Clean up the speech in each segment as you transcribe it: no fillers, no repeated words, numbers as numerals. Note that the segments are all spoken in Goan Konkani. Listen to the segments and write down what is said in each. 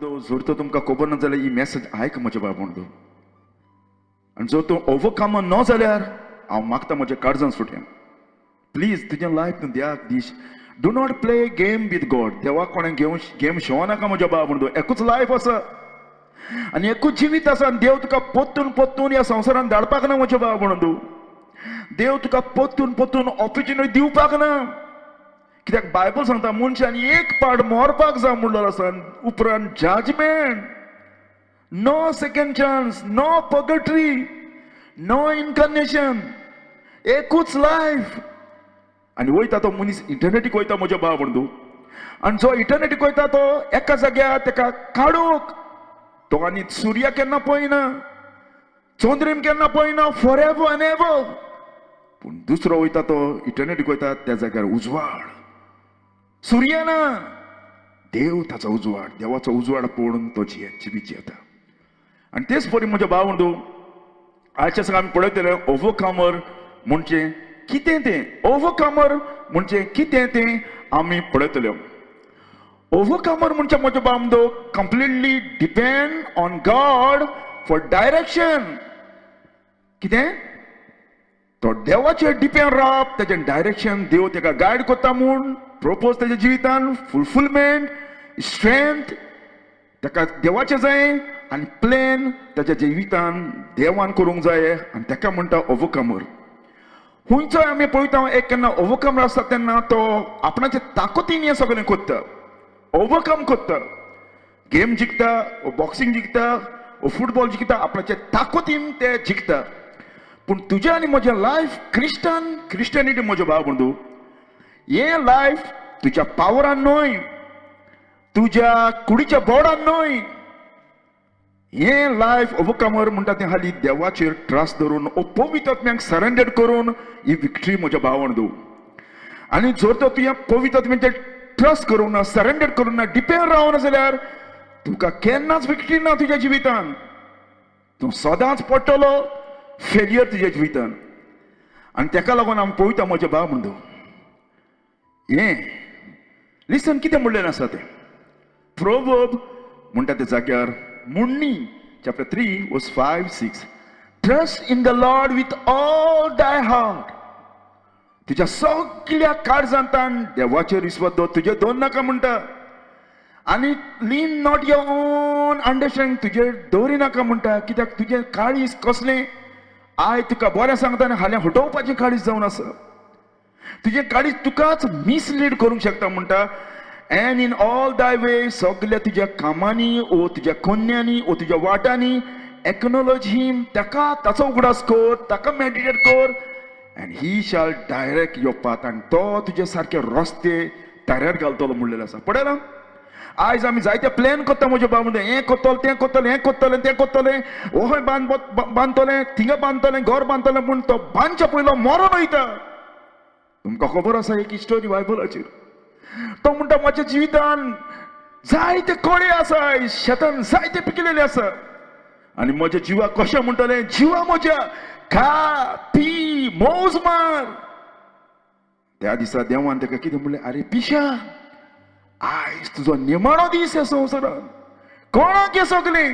म्हणतो, जर तो तुमकां खबर ना जाल्यार ही मॅसेज आयक म्हज्या बाबा म्हणतो. आनी जर तूं ओवरकमर न जाल्यार हांव मागता म्हज्या काळजान सुटयां, प्लीज तुजें लायफ तूं द्याक दीस. Do not play game with God. देवाक कोणें घेवन गेम शोवं नाका म्हज्या बाबा म्हणतो. एकूच लायफ आसा आनी एकूच जिवीत आसा आनी देव तुका पोत्तून पोत्तून ह्या संवसारान धाडपाक ना म्हज्या बाबा म्हणून. देव तुका पोत्तून पोत्तून ऑपॉर्च्युनिटी दिवपाक ना, कित्याक बायबल सांगता मनशान एक पाट मरपाक जाय म्हणलो आसा, उपरांत judgment. No second chance, no purgatory, no reincarnation. एकूच लायफ. आनी वयता तो मनीस इटर्निटीक वयता म्हज्या बाबा म्हणू. आनी जो इटर्निटीक वयता तो एका जाग्यार तेका काडूंक तो आनी सुर्या केन्ना पळयना, चंद्रीम केन्ना पळयना, फॉर एवर आनी एवर. पूण दुसरो वयता तो इटर्निटीक वयता, त्या जाग्यार उजवाड, सुर्या ना, देव ताचो उजवाड. देवाचो उजवाड पळोवन तो जिवीत जियेता. आनी तेच परी म्हज्या भाव म्हणू, आयच्या सगळं आमी पळयतले ओवरकमर म्हणजे कितें तें. ओवरकमर म्हणजे कितें तें आमी पळयतले. ओवरकमर म्हणजे म्हज्या भाव म्हणतो, completely depend on God for direction. कितें? तो देवाचेर डिपेंड रावप, तेजें डायरेक्शन, देव तेका गायड करता म्हूण, प्रपोज तेज्या जिवितान फुलफिलमेंट, स्ट्रेंथ ताका देवाचें जाय आनी प्लॅन ताच्या जिवितान देवान करूंक जाय. आनी ताका म्हणटा ओवरकमर. खंयचोय आमी पळयता, एक केन्ना ओवरकमर आसता तेन्ना तो आपणाचे ताकदीन हें सगळें करता, ओवरकम करता. गेम जिखता, बॉक्सिंग जिखता, फुटबॉल जिखता, आपणाचे ताकदीन ते जिखता. पूण तुजें आनी म्हजें लायफ क्रिस्टन क्रिस्टियनिटी म्हज्या भाव बंधू, हें लायफ तुज्या पावरान न्हय, तुज्या कुडीच्या बोडान न्हय. हें लायफ ओवरकमर म्हणटा तें हाली देवाचेर ट्रस्ट धरून ओ पवित्र आत्म्याक सरेंडर करून ही विक्ट्री म्हज्या भावान दव. आनी जर तर तुवें पवित्र आत्म्याचेर ट्रस्ट करूंक ना, सरेंडर करूंक ना, डिपेंड रावना जाल्यार तुका केन्नाच विक्ट्री ना तुज्या जिवितान. तूं सदांच पडटलो, फेलियर तुज्या जिवितान. आनी तेका लागून आमी पळयता म्हज्या भाव म्हणतो, हें लिसन, कितें म्हणलें आसा तें. प्रोवर्ब म्हणटा त्या जाग्यार, म्हणणी chapter 3 verse 5-6, "Trust in the Lord with all thy heart." तुज्या सगल्या काळजांतान देवाचेर विस्वास दवर, तुजे दोन नाका म्हणटा. आनी lean not your own understanding, तुजेर दवरी नाका म्हणटा. कित्याक तुजें काळीज कसलें I तुका बरें सांगता आनी हाल्यां हटोवपाचें काळीज जावन आसा. तुजें काळीज तुकाच मिसलीड करूंक शकता म्हणटा. And in all thy way, सगल्या तुज्या कामांनी ओ तुज्या कोन्यांनी ओ तुज्या वाटांनी, एक्नॉलेज हिम, ताका ताचो उगडास कर, ताका मेडिटेट कर, and he shall direct your path. आनी तो तुजे सारके रस्ते ताऱ्यार घालतलो म्हणलेलें आसा. पळयला, आयज आमी जायते प्लॅन करता म्हज्या बाबा म्हणटा, हें करतलो, तें करतलें, हें करतलें, तें करतलें, ओहय बांद बांदतलें, थिंगा बांदतलें, घर बांदतलें. पूण तो बांदच्या पयलो मरोन वयता. तुमकां खबर आसा एक स्टोरी बायबलाचेर. तो म्हणटा, म्हज्या जिवितान जायते कोळे आसा, शेतान जायते पिकलेले आसा आनी म्हज्या जिवाक कशें म्हणटलें, जिवा म्हज्या, खा पी मौज मार. त्या दिसा देवान ताका कितें म्हणलें? आरे पिशा, आयज तुजो निमाणो दीस ह्या संवसारान. कोणाक हें सगलें?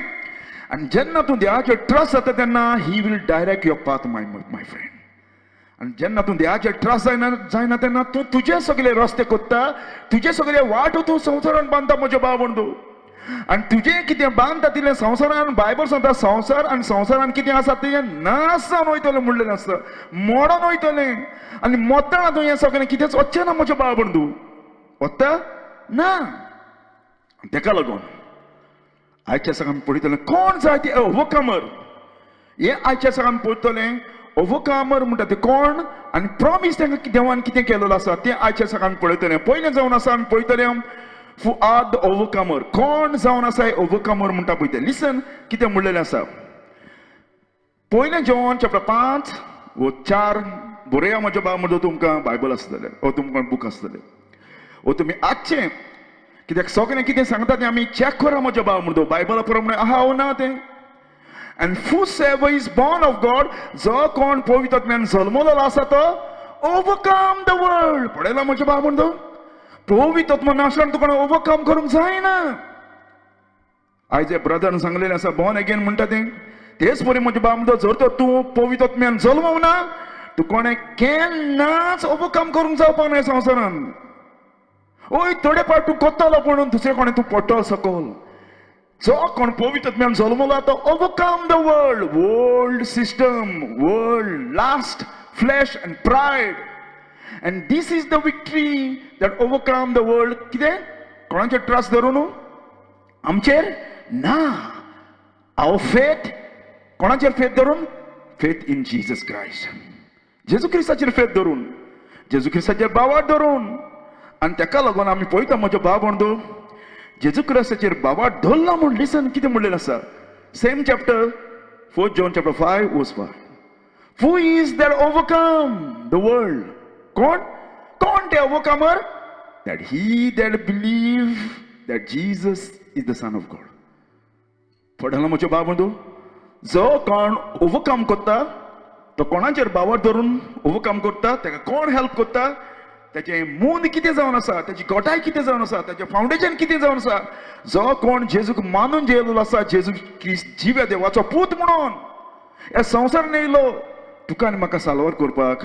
आनी जेन्ना तूं देवाचेर ट्रस्ट जाता तेन्ना he will direct your path, my friend. आनी जेन्ना तूं देवाचेर ट्रस्ट जायना जायना तेन्ना तूं तुजे सगळे रस्ते कोत्ता, तुजे सगळे वाट तूं संवसारान बांदता म्हज्या भाव बंधू. आनी तुजें कितें बांदता तितलें संवसारान, बायबल सांगता, संवसार आनी संवसारान कितें आसा तें नाश जावन वयतलें म्हणलेलें आसता, मोडोन वयतलें. आनी मोत्ताना तूं हें सगळें कितेंच वचचें ना म्हज्या भाव बंधू, वता ना. तेका लागून आयच्या दिसाक आमी पळयतले कोण जाय ते ओवरकमर. हे आयच्या दिसाक आमी पळयतले ओवरकमर म्हणटा ते कोण आनी प्रॉमीस तांकां देवान कितें केलेलो आसा तें आयच्या दिसाक आमी पळयतले. पयलें जावन आसा आमी पळयतले, who are the overcomer? कोण जावन आसा ओवरकमर म्हणटा पळय ते. लिसन, कितें म्हणलेलें आसा, पयलें जॉन चॅप्टर 5 व 4 बरया म्हज्या बाब म्हणटा. तुमकां बायबल आसतलें ओ तुमकां बूक आसतलें ओ तुमी आजचें, कित्याक सगळें कितें सांगता तें आमी चॅक करा म्हज्या बाब म्हणतो, बायबला प्रमाणे आहा ओ ना तें. And whosoever is born of God, जो कोण पवित्र आत्म्यान जल्मलेलो आसा तो ओवरकम the world. पळयला म्हज्या बाब म्हणतो, पवित्र आत्मा नासल्यार तुका ओवरकम करूंक जायना. आयज हे ब्रदरान सांगलेलें आसा, बॉर्न अगेन म्हणटा तें तेच परी म्हज्या बाब, जर तर तूं पवित्र जल्मवना ना, तूं कोणें केन्नाच ओवरकम करूंक जावपाक ना संवसारान. ओय, थोडे पाट तूं कोत्तलो, पूण दुसरे कोणें तूं पडटलो सकल. जो कोण पवित्र जल्मला तो overcome the world, world system, world, lust, flesh and pride. And this is the victory that overcome the world. कितें? कोणाचेर ट्रस्ट धरून? न्हू, आमचेर ना. Our faith, कोणाचेर फेथ धरून? Faith in Jesus Christ. जेजू क्रिस्ताचेर फेथ धरून, जेजू क्रिस्ताचेर भावार्थ धरून. आनी तेका लागून आमी पळयता म्हज्या भाव बंधू, जेजू क्रिस्ताचेर भावार्थ धरला म्हूण. लिसन, कितें म्हणलेलें आसा? Same chapter, 4 John chapter 5 verse 5. Who is that overcome the world? कोण कोण ते overcomer? That he that believe that Jesus is the Son of God. पडला म्हज्या भाव बंधू? जो कोण ओवरकम करता, तो कोणाचेर भावार्थ धरून ओवरकम करता? ताका कोण हेल्प करता? त्याचें मूंद कितें जावन आसा? त्याची गोटाय कितें जावन आसा? ताचें फावंडेशन कितें जावन आसा? जो कोण जेजूक मानून जेयलो आसा, जेजू क्रिस्त जिव्या देवाचो पूत म्हणून ह्या संवसारान येयलो तुका आनी म्हाका साल्वार करपाक,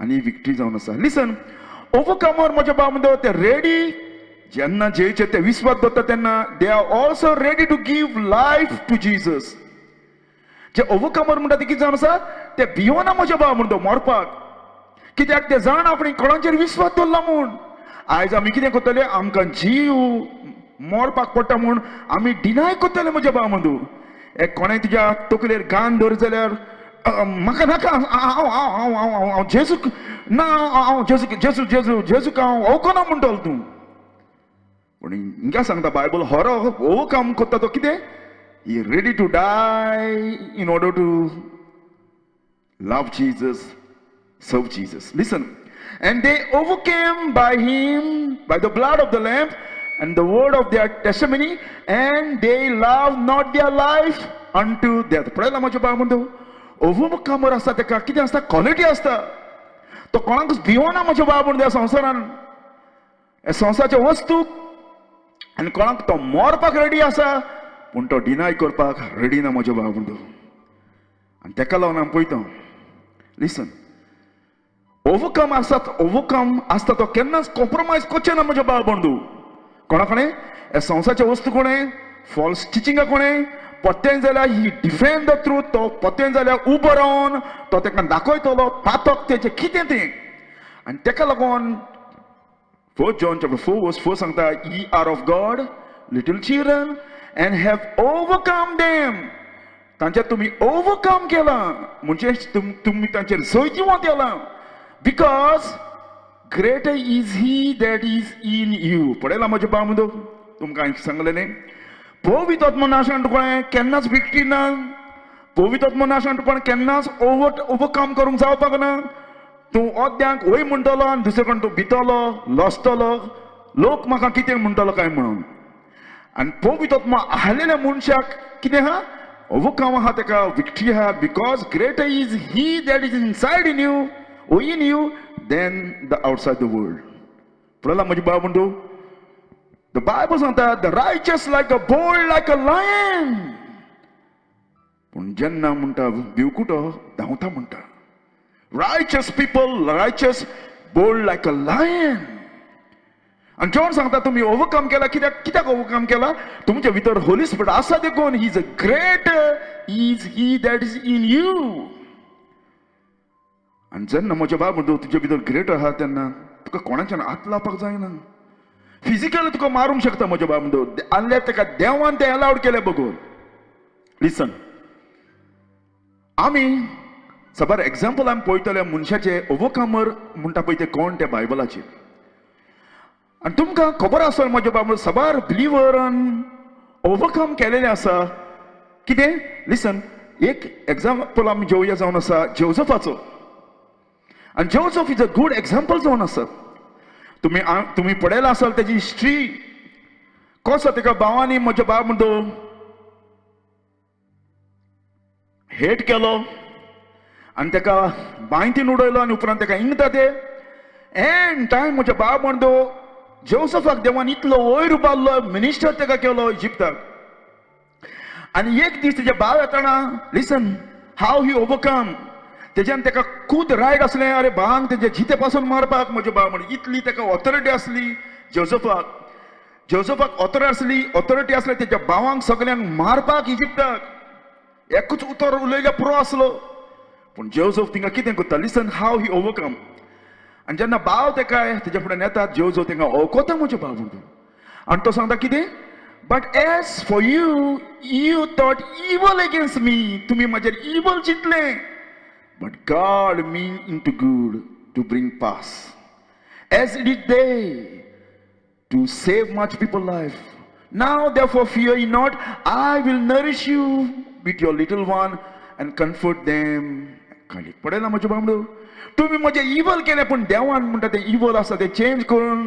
आनी विक्ट्री जावन आसा. लिसन, ओवरकमर म्हज्या भाव म्हणटा, ते रेडी जेन्ना जेचे ते विस्वास दवरता तेन्ना they are also ready to give life to Jesus. जे ओवरकमर म्हणटा ते कितें जावन आसा? ते भियोना म्हज्या भाव म्हणटा मरपाक. कित्याक? ते जाण आपणे कोणाचेर विस्वास दवरला म्हूण. आयज आमी कितें करतले? आमकां जीव मरपाक पडटा म्हूण आमी डिनाय करतले म्हज्या भाव म्हणू. एक कोणें तुज्या तकलेर गान धर जाल्यार, म्हाका नाका, हांव हांव हांव हांव हांव हांव जेजूक ना, हांव जेजू जेजू जेजू जेजूक हांव वळखना म्हणटलो तूं. पूण हिंगा सांगता बायबल, हरो ओवरकम करता तो कितें? He ready to die in order to love Jesus, serve Jesus. Listen. And they overcame by him, by the blood of the Lamb and the word of their testimony, and they loved not their life unto death. पळयला म्हज्या भाव म्हणतो, ओवरकमर आसता तेका कितें आसता? क्वॉलिटी आसता. तो कोणाकूच भिवना म्हज्या भाव म्हणतो ह्या संवसारान, ह्या संवसाराच्या वस्तूक आनी कोणाक तो मरपाक रेडी आसा, पूण तो डिनाय करपाक रेडी ना म्हज्या भाव म्हणतो. आनी तेका लागून आमी पळयता, लिसन, ओवरकम आसता, ओवरकम आसता तो केन्नाच कॉम्प्रोमायज करचे ना म्हज्या भाव बंधू. कोणा कोणें? ह्या संवसाराच्या वस्तू कोणें, फॉल्स टिचिंगा कोणें पत्तें जाल्यार ही डिफेंड the truth. तो पत्तें जाल्यार उबो रावन तो ताका दाखयतलो पातक तेचें कितें तें. आनी तेका लागून 4 John chapter 4 verse 4 सांगता, "Ye are of God, little children, and have overcome them." तांच्या तुमी ओवरकम केलां म्हणजे तुमी तांचेर जैतिवंत केलां, because greater is he that is in you. पळयला म्हज्या भाव, तुमकां हांवें सांगलेलें, पवित्र आत्मो नाशान कोणें केन्नाच विक्ट्री ना. पवित्र आत्मो नाशान कोणें केन्नाच ओवरकम करूंक जावपाक ना. तूं अद्यांक वय म्हणटलो आनी दुसरे कडेन तूं भितलो, लजतलो, लोक म्हाका कितें म्हणटलो काय म्हणून. आनी पवित्र आत्मो आसलेल्या मनशाक कितें आहा? ओवरकम आहा, ताका विक्ट्री आहा, because greater is he that is inside in you or in you than the outside the world. पळयला म्हजी भाव म्हणतो, the Bible सांगता, the righteous like a bold like a lion. पूण जेन्ना म्हणटा भिवकुटो धांवता म्हणटा. Righteous people, righteous, bold like a lion. आनी जॉन सांगता, तुमी ओवरकम केला. कित्याक? कित्याक ओवरकम केला? तुमच्या भितर होली स्पिरिट आसा देखून. He is a great is he that is in you. आनी जेन्ना म्हज्या बाब म्हणतो तुजे भितर ग्रेट आहा, तेन्ना तुका कोणाच्यान हात लावपाक जायना. फिजिकली तुका मारूंक शकता म्हज्या बाब म्हणतो, आनी ताका देवान ते अलावड केले बगून. लिसन, आमी साबार एग्जाम्पल आमी पळयतले मनशाचे ओवरकमर म्हणटा पळय ते कोण ते बायबलाचेर. आनी तुमकां खबर आसा म्हज्या बाबा, साबार बिलिवरान ओवरकम केलेलें आसा. कितें? लिसन, एक एग्जाम्पल आमी घेवया जावन आसा जोजफाचो. आनी Joseph is a good example जावन आसा. तुमी पळयला आसाल तेजी हिस्ट्री, कसो तेका भावांनी म्हज्या बाब म्हणतो हेट केलो आनी तेका बांयतीन उडयलो आनी उपरांत तेका इंगता ते एन टायम. म्हज्या बाब म्हणतो, जोसफाक देवान इतलो वयर उबारलो, मिनिस्टर तेका केलो इजिप्ताक. आनी एक दीस तेजे भाव येताना, लिसन how he overcome. तेज्यान तेका खूद रायट आसलें, अरे भांग तेजे जिते पासून मारपाक म्हजे भाव म्हण, इतली तेका ऑथॉरिटी आसली जोजफाक. जोजफाक ऑथॉरिटी आसली, ऑथॉरिटी आसली तेच्या भावांक सगल्यांक मारपाक इजिप्ताक. एकूच उतर उलयल्यार पुरो आसलो. पूण जोजफ थिंगा कितें करता? Listen how he overcome. आनी जेन्ना भाव तेका तेज्या फुड्यान येतात, जोजफ तेंका ओवकोता म्हजे भाव म्हणटा. आनी तो सांगता कितें? But as for you, you thought evil against me. तुमी म्हाजेर इवल चिंतलें, but God mean into good to bring pass, as it is day, to save much people life. Now therefore fear ye not, I will nourish you with your little one and comfort them. खाली पडयला म्हज्या बाबडो, तुमी म्हजें इवल केलें, पूण देवान म्हणटा तें इवल आसा तें चेंज करून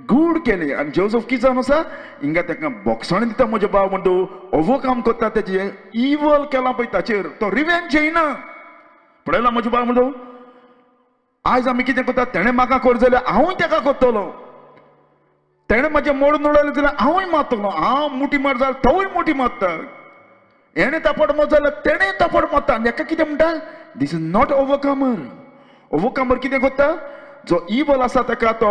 गूड केलें. आनी जोजफ कितें जावन आसा, हिंगा ताका बोगसण दिता म्हज्या बाब म्हणटा. ओवरकम करता तेजें इवल केलां पळय ताचेर तो रिवेंज येयना. पळयला म्हज्या बाब म्हणटा. आयज आमी कितें करता? तेणें म्हाका कर जाल्यार हांवूय ताका करतलो. तेणें म्हजें मोडून उडयलें जाल्यार हांवूय मारतलो. हांव मुठी मार जाल्यार तोवूय मुठी मारता. हेणें तापड मार जाल्यार तेणें तापड मारता. आनी हेका कितें म्हणटा? This is not overcomer. Overcomer कितें करता? जो इवल आसा ताका तो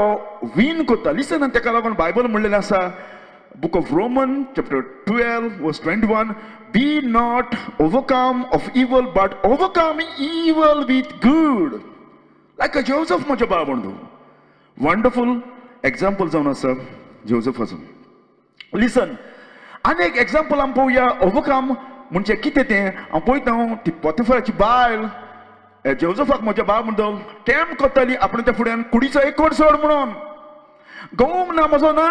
विन करता. लिसन, आनी ताका लागून बायबल म्हणलेलें आसा, Book of Roman chapter 12 verse 21, "Be not overcome of evil, but overcome evil with good," like a Joseph. म्हज्या बाब म्हणतो, वंडरफूल एग्जाम्पल जावन आसा जोजफाचो. लिसन, आनी एक एग्जाम्पल आमी पळोवया, ओवरकम म्हणजे कितें तें हांव पळयता. ती पोतेफराची बायल जोजफाक म्हज्या बाब म्हणतो टेम्प्ट करताली आपणे त्या फुड्यान कुडीचो एक कोट सोड म्हणून. गौम ना म्हजो ना,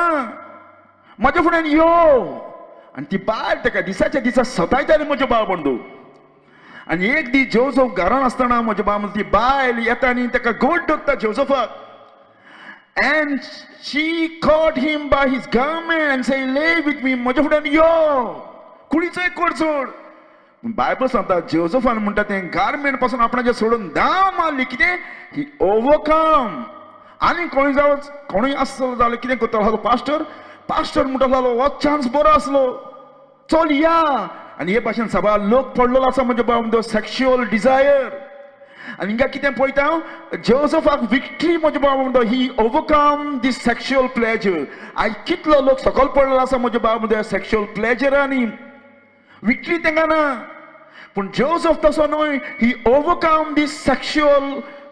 म्हज्या फुड्यान यो. आनी ती बायल ताका दिसाच्या दिसा सतायताली म्हज्या बाब म्हणतो. आनी एक दीस जोजफ घरान आसतना म्हज्या बाब ती बायल येता आनी ताका गोड धरता जोजफाक. And she caught him by his garment and said, "Lay with me." म्हज्या फुड्यान यो, कुडीचो एक कोट सोड. बायबल सांगता, जोजफान म्हणटा तें गार्मेंट पासून आपणाचें सोडून धांव मारली. कितें? ही ओवरकम. आनी कोणूय जावं, कोणूय आसलो जाल्यार कितें करतालो? पास्टर, पास्टर म्हणटा जालो, हो चान्स बरो आसलो, चल या. आनी हे भाशेन सभा लोक पडलेलो आसा म्हणजे बाब सेक्शुअल डिजायर. आनी हिंगा कितें पळयता हांव, जोजफाक विक्ट्री म्हज्या बाबा म्हणटा. He overcome this sexual pleasure. आयज कितलो लोक सकल पडलेलो आसा म्हज्या बाबा म्हणटा सेक्शुअल प्लेजरांनी, विक्ट्री तांकां ना. पूण जोजफ तसो न्हय. He overcome this sexual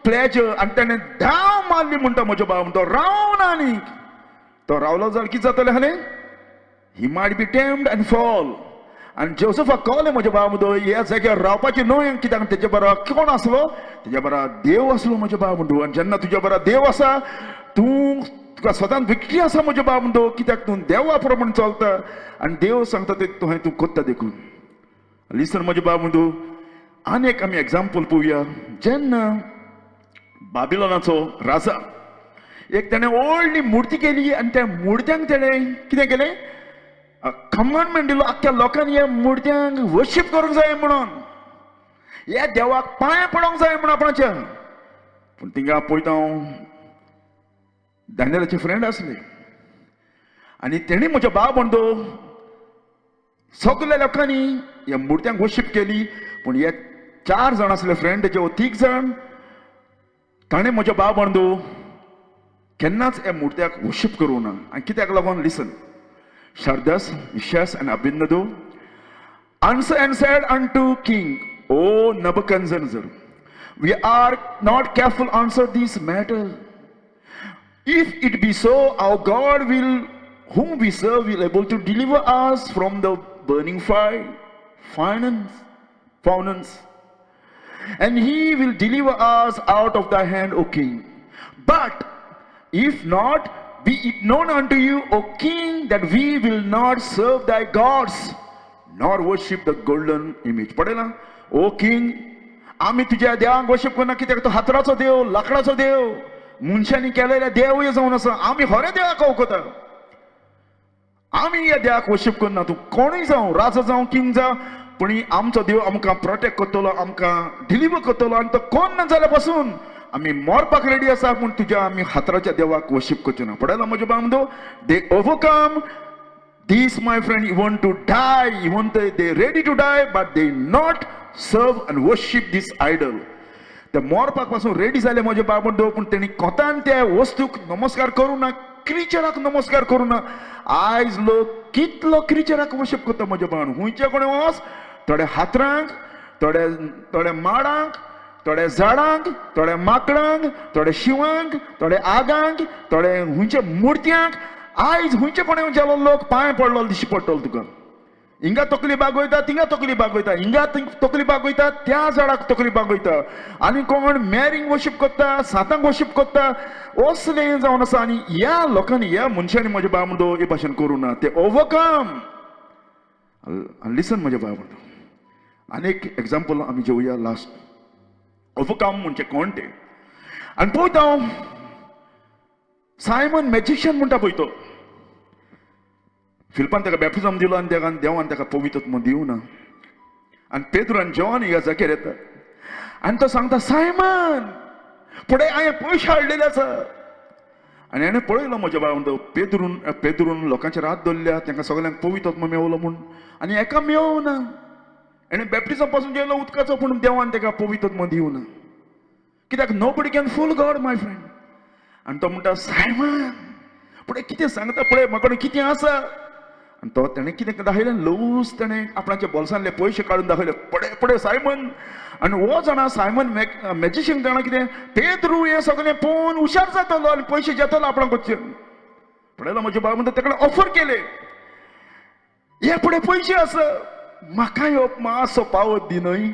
pleasure. आनी ताणें धांव मारली म्हणटा म्हज्या बाबा म्हणटा. रावन आनी तो रावलो जाल्यार कितें जातलें आसलें? He might be tempt and fall. आनी जोसफाक कळ्ळें म्हज्या बाबा म्हणतो, ह्या जाग्यार रावपाचें न्हय. कित्याक? तेजे बरोबर कोण आसलो? तेज्या बरोबर देव आसलो म्हज्या बाबा म्हणतो. आनी जेन्ना तुज्या बरोबर देव आसा, तूं तुका सदांच विक्ट्री आसा म्हज्या बाबा म्हणतो. कित्याक? तूं देवा प्रमाण चलता आनी देव सांगता ते तुवें तूं करता देखून. लिसन म्हज्या बाबा म्हणतो, आनी एक आमी एग्जाम्पल पळोवया. जेन्ना बाबिलोनाचो राजा एक ताणें व्हडली मुर्ती केली आनी त्या मुर्त्यांक ताणें कितें केलें? कमांडमेंट दिलो, आख्ख्या लोकांनी ह्या मुर्त्यांक वर्शीप करूंक जाय म्हणून, ह्या देवाक पांय पडोंक जाय म्हणून आपणाच्या. पूण थिंगा पळयता हांव, दानियलाचे फ्रेंड आसले आनी तेणी म्हज्या बाब म्हणतो, सगल्या लोकांनी ह्या मुर्त्यांक वर्शीप केली, पूण हे चार जाण आसले फ्रेंड तेजे, तीग जाण, ताणें म्हज्या बाब म्हणतो केन्नाच ह्या मुर्त्याक वर्शीप करूं ना. आनी कित्याक लागून? Listen, Shadrach, Meshach and Abednego answer and said unto king, "O Nebuchadnezzar, we are not careful answer this matter. If it be so, our God will, whom we serve, will able to deliver us from the burning fire, furnace, and he will deliver us out of thy hand, O king. But if not, be it known unto you, O king, that we will not serve thy gods, nor worship the golden image." पळयला, ओ किंग, आमी तुज्या देवांक वर्शिप करना. कित्याक? तो हातराचो देव, लाकडाचो देव, मनशांनी केलेले देवूय जावन आसा. आमी खरें देवाक वळखता. आमी ह्या देवाक वर्शिप करना. तूं कोणूय जावं, राजा जावं, किंग जावं, पूण आमचो देव आमकां प्रोटेक्ट करतलो, आमकां डिलिवर करतलो. आनी तो कोण ना जाल्यार पासून आमी मरपाक रेडी आसा, पूण तुज्या आमी हातराच्या देवाक वर्शिप करचे ना. पळयला म्हज्या बाबा, they overcome This my friend, even to die, even they ready to die, but they not serve and worship this idol. ते मरपाक पासून रेडी जाले म्हजे बाबा, पूण तेणी कोतान त्या वस्तूक नमस्कार करूं ना, क्रिचराक नमस्कार करूं ना. आयज लोक कितलो क्रिचराक वर्शिप करता म्हज्या बाबान. खुंयचे कडेन वच, थोडे हातरांक, थोडे थोडे माडांक, थोडे झाडांक, थोडे माकडांक, थोडे शिंवांक, थोडे आगांक, थोडे खुंयच्या मुर्त्यांक. आयज खुंयचे कोणे गेलो लोक पांय पडलो दिश्टी पडटलो तुका. हिंगा तकली बागयता, थिंगा तकली बागयता, हिंगा तकली बागयता, त्या झाडाक तकली बागयता. आनी कोण मॅरींक वर्शिप करता, सातांक वर्शिप करता, असलें जावन आसा. आनी ह्या लोकांनी, ह्या मनशांनी म्हज्या बाबा म्हणतो हे भाशेन करूं ना, ते ओवरकम. लिसन म्हज्या बाबा म्हणतो, आनी एक एग्जाम्पल आमी घेवया लास्ट. ओवरकम म्हणजे कोण ते आनी पळयता हांव, सायमन मॅजिशियन म्हणटा पळय तो. फिलिपान ताका बॅप्टिजम दिलो आनी ताका देवान ताका पवित्र आत्मो दिवना. आनी पेद्रो आनी जॉन ह्या जाग्यार येता आनी तो सांगता, सायमन, फुडें हांवें पयशे हाडलेले आसा. आनी हाणें पळयलो म्हज्या बाबा म्हणटा, पेद्रून लोकांचेर हात दवरल्या, तांकां सगल्यांक पवित्र आत्मो मेवलो म्हूण, आनी हेका मेवना. हेणें बॅप्टिजम पासून गेलो उदकाचो, पूण देवान ताका पवित्र आत्मो दिवना. कित्याक? Nobody can fool God, my friend. आनी तो म्हणटा, सायमन, फुडें कितें सांगता पळय, म्हाका कितें आसा. आनी तो तेणें कितें दाखयलें, ल्हवूच तेणें आपणाच्या बोल्सांतले पयशे काडून दाखयले, पळय पळय सायमन. आनी हो जाणा सायमन मॅजिशियन जाणा कितें, पेद्रू हें सगळें पळोवन हुशार जातलो आनी पयशे घेतलो आपणाक वचचे. पळयलो म्हजे बाबा म्हणटा, ताका ऑफर केले, हे फुडें पयशे आसा, म्हाका यो मातसो पावत दी न्हय.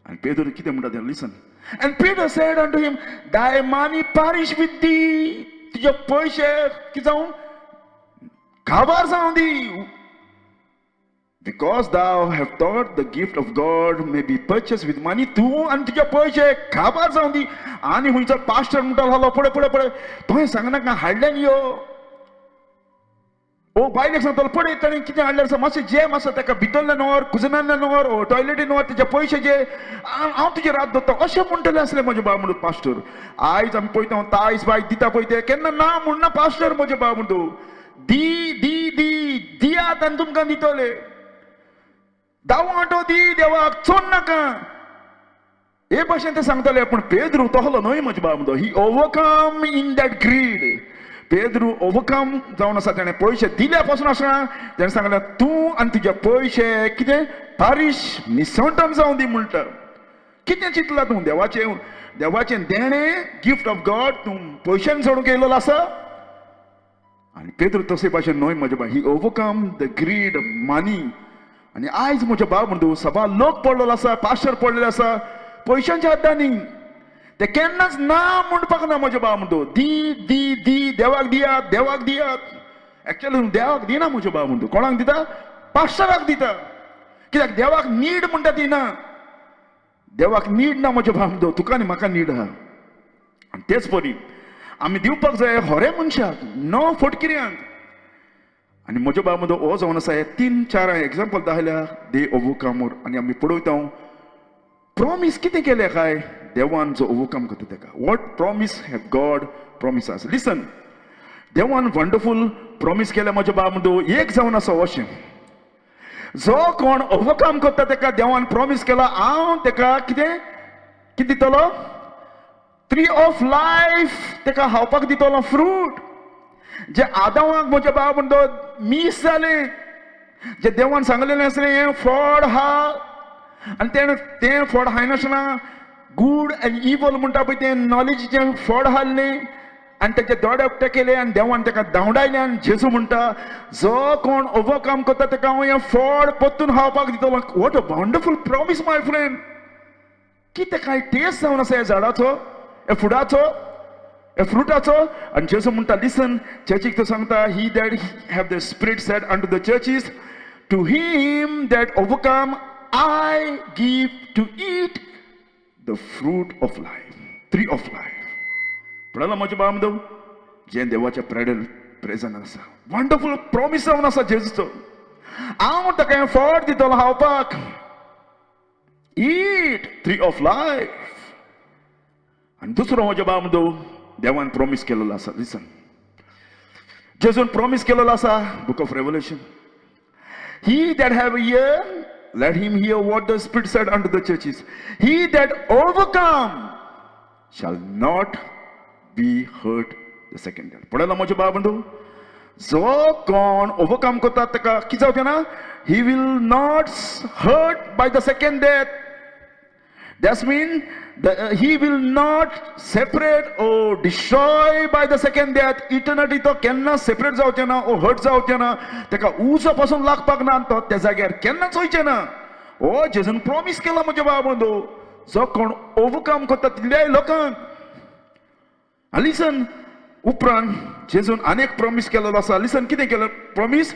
आनी पेद्रू कितें म्हणटा तें listen. And Peter said unto him, thy money perish with thee. तुजे पयशे कितें जावं, काबार जावं दी. Because thou have thought the gift of God may be purchased with money, तूं आनी तुजे पयशे काबार जावं दी. आनी खंयचो पास्टर म्हणटा जालो, पळय पळय पळय, तुवें सांगनाका हाडल्यान यो. ओ बायलेक सांगतालो, पळय ताणें कितें हाडलें आसा, मातशें जे मातसो ताका भितरल्यान व्हर, कुजनांतल्यान व्हर, टॉयलेटीन व्हर, तेजे पयशे जे हांव तुजेर हात दवरता, अशें म्हणटलें आसलें म्हजे बाबा म्हणून पास्टर. आयज आमी पळयता, तायस बाय दिता पळय, ते केन्ना ना म्हणना पास्टर म्हजे बाबा म्हणतो. दी दी दी, दियात आनी तुमकां दितले. दाव वांटो दी देवाक, चोर नाका, हे भाशेन ते सांगताले. पूण पेद्रू तसलो न्हय म्हजे बाबा म्हणतो. He overcome in that greed. Pedro overcome जावन आसा. तेणें पयशे दिल्या पासून आसना, तेणें सांगलें, तूं आनी तुजे पयशे कितें पारीश निसंटन जावं दी म्हणटा. कितें चिंतला तूं? देवाचें देवाचें देणें, गिफ्ट ऑफ गॉड, तूं पयशान सोडूंक येयलो आसा. आनी पेद्रू तशे भाशेन न्हय म्हजे बाय. He overcome the greed, money. आनी आयज म्हज्या बाब म्हणटा, सभा लोक पडलेलो आसा, पास्टर पडलेले आसा पयशांच्या हातांनी. ते केन्नाच ना म्हणपाक ना म्हज्या बाब म्हणतो. दी दी दी, देवाक दियात, देवाक दियात. एक्चुअली देवाक दिना म्हज्या बाब म्हणतो. कोणाक दिता? पास्टराक दिता. कित्याक? देवाक नीड म्हणटा ती ना. देवाक नीड ना म्हज्या बाब म्हणतो, तुका आनी म्हाका नीड आहा. आनी तेच परी आमी दिवपाक जाय होरे मनशाक, नो फटकिऱ्यांक. आनी म्हज्या बाब म्हणतो, हो जावन आसा, हे तीन चार एग्जाम्पल दाखयल्या, दे ओवरकम. आनी आमी पळयता, प्रॉमीस कितें केलें काय देवान जो ओवरकम करता ताका. What promise have God promise us? Listen, देवान वंडरफूल प्रॉमीस केलें म्हज्या बाब म्हणतो. एक जावन आसा अशें, जो कोण ओवरकम करता ताका देवान प्रॉमीस केला, हांव ताका कितें कितें दितलो? ट्री ऑफ लायफ ताका खावपाक दितलो फ्रूट. जे आदावाक म्हज्या बाबा म्हणतो मीस जालें, जे देवान सांगलेलें आसलें हें फळ हा, आनी तेणें तें फळ खायनासतना गूड आनी इवल म्हणटा पळय तें नॉलेजीचें फळ हाडलें आनी तेजे दोळे उक्ते केले आनी देवान ताका धांवडायलें. आनी जेजू म्हणटा, जो कोण ओवरकम करता ताका हांव हें फळ परतून खावपाक दितलो. What a wonderful promise, my friend. कितें काय टेस्ट जावन आसा ह्या झाडाचो, ह्या फुडाचो, ह्या फ्रुटाचो. आनी जेजू म्हणटा, लिसन, चर्चीक तो सांगता, he that have the spirit said unto the churches, to him that overcome I give to eat the fruit of life, tree of life. पळयला म्हज्या बाबा, जें देवाच्या प्रेडल प्रेजन आसा. वंडरफूल प्रॉमीस जावन आसा जेजूचो. हांव ताका हें फळ दितलो खावपाक, ईट ट्री ऑफ लायफ. आनी दुसरो म्हज्या बाबा, देवान प्रॉमीस केलेलो आसा. लिसन, जेजून प्रॉमीस केलेलो आसा, book of Revelation, "He that have ear, let him hear what the Spirit said unto the churches. He that overcome shall not be hurt the second death." पळयला म्हज्या भाव बंधू, जो कोण ओवरकम करता ताका कितें जावचें ना? He will not hurt by the second death. That's mean he will not separate or destroy by the second death. Eternity तो केन्ना सेपरेट जावचें ना ओ हर्ट जावचें ना. ताका उजो पासून लागपाक ना. तो त्या जाग्यार केन्नाच वयचें ना. ओ जेजून प्रॉमीस केला म्हज्या भाव बंधू, जो कोण ओवरकम करता तितल्याय लोकांक. लिसन, उपरांत जेजून अनेक प्रॉमीस केलेलो आसा. लिसन, कितें केलें promise?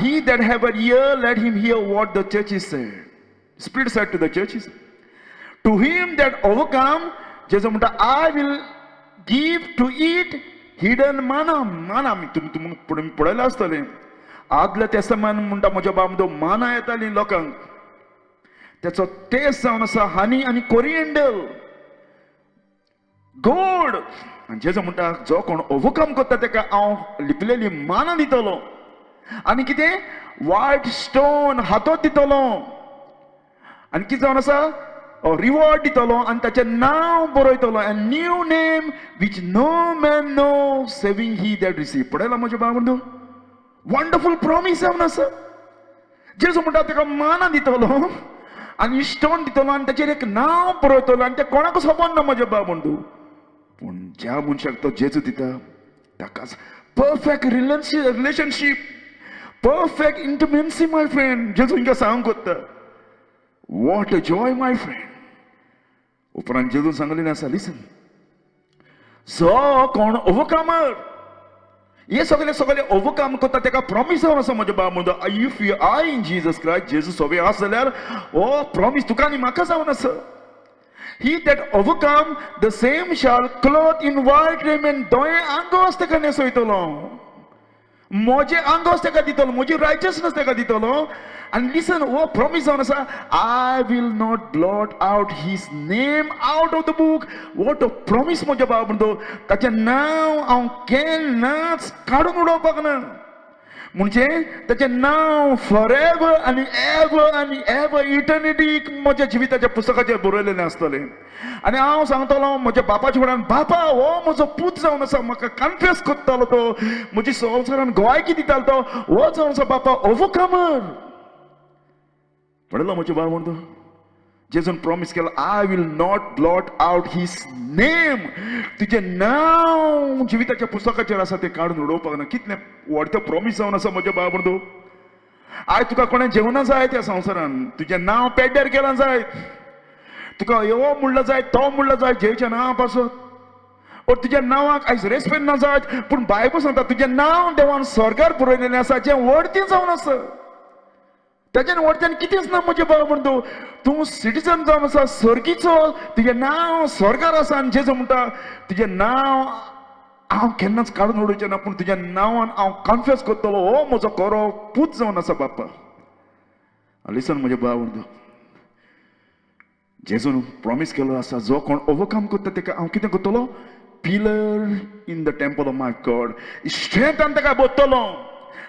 "He that have a ear, let him hear what the churches said, Spirit said to the churches. To him that overcome," जेजू म्हणटा, "I will give to eat hidden manna." माना तुमी तुमी पळयलां आसतलें. आदल्या तेस्तामान म्हणटा म्हज्या बाब, माना येताली लोकांक. त्याचो टेस्ट जावन आसा हनी आनी कोरिएंडर, गोड. आनी जेजू म्हणटा, जो कोण ओवरकम करता ताका हांव लिपलेली माना दितलो आनी कितें वायट स्टोन हातोत दितलो आनी कितें जावन आसा, रिवॉर्ड दितलो आनी ताचें नांव बरयतलो, and new name which no man know saving he that receive. पळयला म्हज्या भाव, वंडरफूल प्रॉमीस जावन आसा. जेजू म्हणटा, ताका माना दितलो आनी स्टोन दितलो आनी ताचेर एक नांव बरयतलो आनी तें कोणाकूच खबर ना म्हज्या भाव बंधू. पूण ज्या मनशाक तो जेजू दिता ताकाच perfect relationship, perfect intimacy, my friend. जेजू हिंगा सांगूंक कोत्ता. What a joy, my friend. उपरांत जेजून सांगलेलें आसा, लिसन, जो कोण ओवरकमर, हे सगळे सगळे ओवरकम करता ताका प्रॉमीस जावन आसा म्हज्या बाब म्हणटा. If you are in Jesus Christ, जेजू सोबे आसा जाल्यार हो प्रॉमीस तुका आनी म्हाका जावन आसा. "He that overcome, the same shall clothe in white raiment." दोळे आंगोस ताका न्हेसयतलो, म्हजें आंगोस ताका दितलो, म्हजी रायचसनस ताका दितलो. आनी लिसन, हो प्रॉमीस जावन आसा, "I will not blot out his name out of the book." What a promise, म्हज्या बाब म्हणतो. ताचें नांव हांव केन्नाच काडून उडोवपाक ना. म्हणजे ताचें नांव फॉर एवर आनी एवर आनी एवर इटर्निटीक म्हज्या जिविताच्या पुस्तकाचेर बरयलेलें आसतलें. आनी हांव सांगतलो म्हज्या बापाच्या फुड्यान, बापा, हो म्हजो पूत जावन आसा. म्हाका कन्फेस करतालो तो, म्हजी संवसारान गोवायकी दितालो तो, हो जावन आसा बापा ओवरकमर. पळयलो म्हज्या बाबा म्हणतो, जेजून प्रॉमीस केला, "I will not blot out his name." तुजें नांव जिविताच्या पुस्तकाचेर आसा तें काडून उडोवपाक ना. कितलें व्हडलें प्रॉमीस जावन आसा म्हज्या बाबा म्हणतो. आयज तुका कोणें जेवना जाय, त्या संवसारान तुजें नांव पेड्ड्यार केलां जाय, तुका यो म्हणलं जाय, तो म्हणलं जाय जेच्या नांवा पासत, और तुज्या नांवाक आयज रेस्पेद ना जायत. पूण बायबल सांगता, तुजें नांव देवान स्वर्गार बरयलेलें आसा, जें वडतीं जावन आसा. ताच्यान वडच्यान कितेंच ना म्हजें बाबा म्हणतो. तूं सिटीजन जावन आसा स्वर्गीचो. तुजें नांव स्वर्गार आसा. आनी जेजू म्हणटा, तुजें नांव हांव केन्नाच काडून उडोवचें ना, पूण तुज्या नांवान हांव कन्फेस करतलो, हो म्हजो खरो पूत जावन आसा बाप्पा. लिसन म्हजें बाबा म्हणतो, जेजून प्रॉमीस केलो आसा, जो कोण ओवरकम करता ताका हांव कितें करतलो? Pillar in the temple of my God. स्ट्रेंथान ताका बोत्तलो